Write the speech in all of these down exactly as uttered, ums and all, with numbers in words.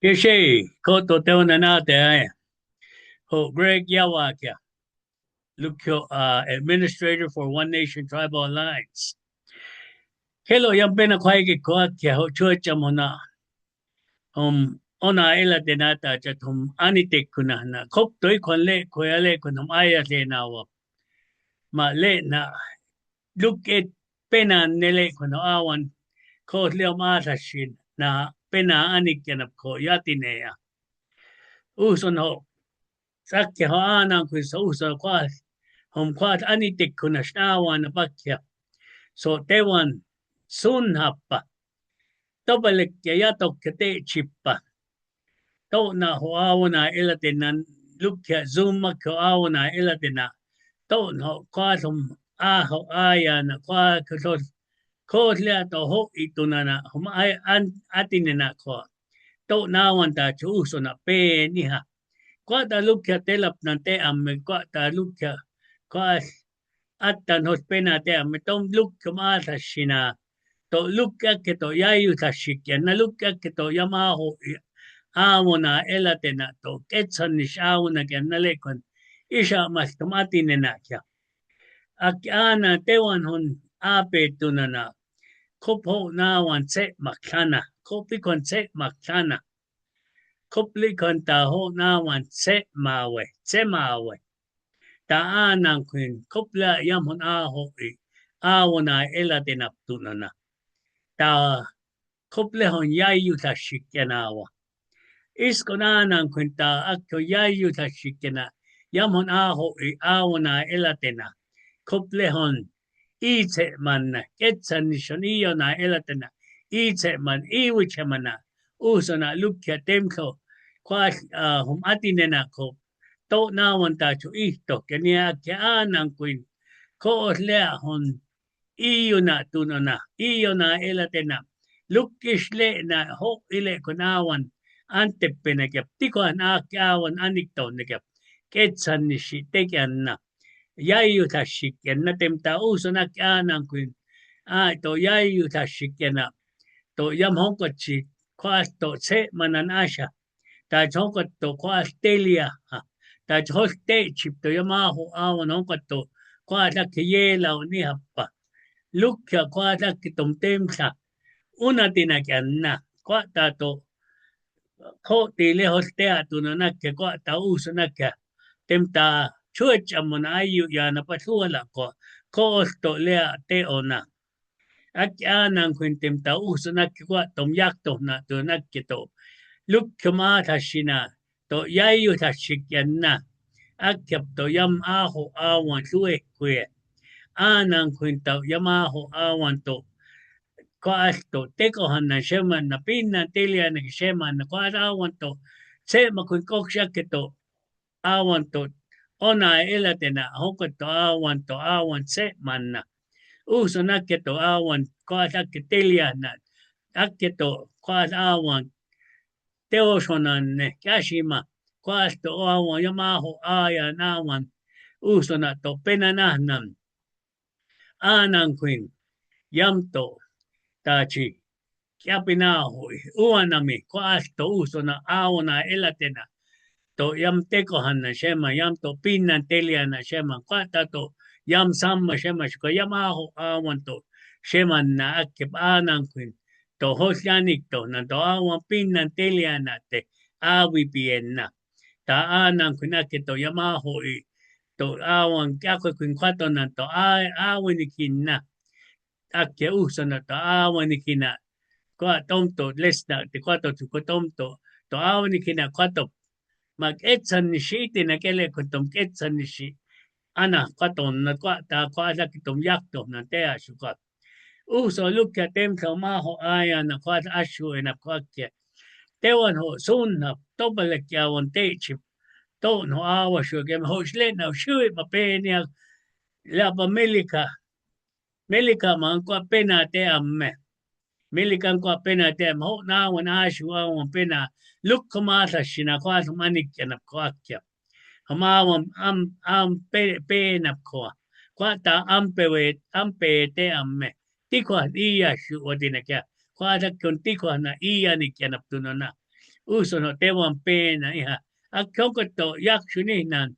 Yeshe, koto teo nanate ai. Ho Greg Yawakia. Lukio, uh, Administrator for One Nation Tribal Alliance. Kelo yampe na kwai ke koakia ho chua chamona. Hom ona ela tenata chatum ani tekuna na. Kop toi kon le koya le kon hom aya le na wa. Ma le na. Luk et pena nele kono awan ko leo ma sa shin na pena ani kena ko yati ne ya. Uson ho. Sakke ho anan kuin so uson kwa. Hom kwa ani tekuna shna awan na bakya. So tewan sun hapa. Topalek ya yatok ke te chipa. Tona ho awona ela tena lukya zuma ko awona ela tena. Tona ho kwa hom a ho aya na kwa ko so. Ko lea to ho ituna na hom ai an atinena ko. Tona wan ta chu uso na pe ni ha. Kwa ta lukya telap na te amme kwa ta lukya. Kwa atan hos pena te amme tom lukya ma sa shina. To lukya ke to yayu sa shikya na lukya ke to yama ho i awona ela tena to ketsan ni sha awona ke na lekon. Isha mas tom atinena kya. Aki ana tewan hon ape tunana. Kop ho na wan tse maklana. Kop ikon tse maklana. Kop likon ta ho na wan tse mawe. Tse mawe. Ta anan kuin kop la yam hon a ho i. Awona ela tenap tunana. Ta kop le hon yayu ta shikya na wa. Iskon anan kuin ta akyo yayu ta shikya na. Yam hon a ho i awona ela tena. Kop le hon. Itse mana. Ketsan ni shon iyo na ela tena. Itse man. Iwiche mana. Uso na lukya temko. Kwa, ah, hom atinena ko. To na wan ta chu ihto. Kenia ke anan kuin. Ko os lea hon. Iyo na tunona, iyo na ela tena. Lukish le na ho ile kon awan. Ante pena kep, tiko na ke awan anik to ne kep. Ketsan ni shi te ke anna. Yayu ta shikya na temta uso na ke anan kuin. A to yayu ta shikya na. To yam hon ko chi, kwa to tse manan asha. Ta chon ko to kwa telia ha. Ta chon te chip to yama ho awan hon ko to kwa ta ke yela ni hapa. Lukya kwa ta ke tom temta. Una tina ke anna. Kwa ta to. Ko ti le hos te atu na na ke kwa ta uso na ke. Temta chua chamona ayu ya na pa chua la ko. Ko os to lea te ona. Aki anan kuin temta uso na ke kwa tom yak to na to na ke to. Lukya ma ta shina. To yayu ta shikya na. Akyap to yam a ho awan lue kue. Anan kuin to yam a ho awan to. Kwa to teko han na shema na pina telia na shema na kwa awan to. Sema kuin koksha ke to. Awan to. Ona ela tena. Hoko to awan to. Awan se mana. Uso na ke to awan. Kwa ta ke telia na. Ake to. Kwa awan. Teo shonan ne, kiashima, kualto awan, yamaho aya nawan, uso na to pena nahnan. Anan kuin, yamto, tachi, kiapinaho, uanami, kualto uso na awan na elatena. To yam teko han na shema, yamto pinan telia na shema, kuata to yam sama shema, shuka yamaho awan to shema na akep anan kuin, to hosyanik to, na to awan pinan telia na te awi pien na. Ta anan kuin ake to yamaho i, to awan kiakue kuin kuato na to a-, awinikin na. Ake uso na to awinikin na. Kua tomto lesna te kuato tu kua tomto. To awinikin na kuato. Mak etsan ni shi iti na kele kuato mak etsan ni shi. Ana kuato na kuata kuata kitom yakto na te ashu kuato. Uso lukia temtlo maho aya na kuata ashu ena kuakia. Tewan ho sun na topale kia wan techip. To no awa shu ke ho shle na shu ma penia. La pa Melika. Melika man kua pena te amme. Melikan kua pena te amme. Ho na wan ashu awan pena. Luk kuma sa shina kua sum anik kia na kuakia. Hama wan am, am pe, pe na kua. Kuata ampe we, ampe te amme. Tikua iya shu watina kia. Kuata kun tikua na iya ni kia na tunona. uso no tewan pena iha. Akon ko to yakshu ni nan.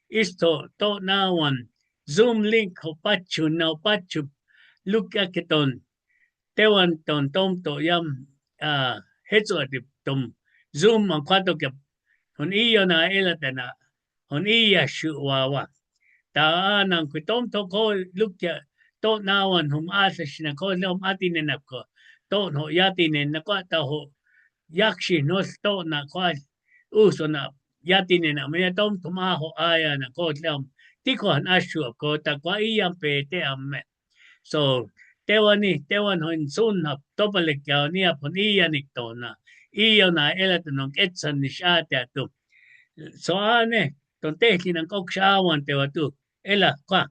Isto to nawan Zoom link ho pachu na pachu. Luk aketon. Tewan ton tom to yam, ah, hetsu ati tom Zoom man kwato ke. Hon iyo na ela tena. Hon iya shu wawa. Ta a nan ku tom to ko luk ya to nawan hum asa shina ko lom ati ne nap ko. To no yati ne na kwa ta ho. Yakshi no to na kwa uso na yati ne na maya tom tom a ho aya na ko lom. Ti ko han ashu ko ta kwa iya pe te amme. So, tewan ni, tewan hon sun hap topalek ya ni hap hon iya nik to na. Iyo na ela to non ketsan ni sha te atu. So, ane, ton tehli nan kok sha wan tewa tu. Ela kwa.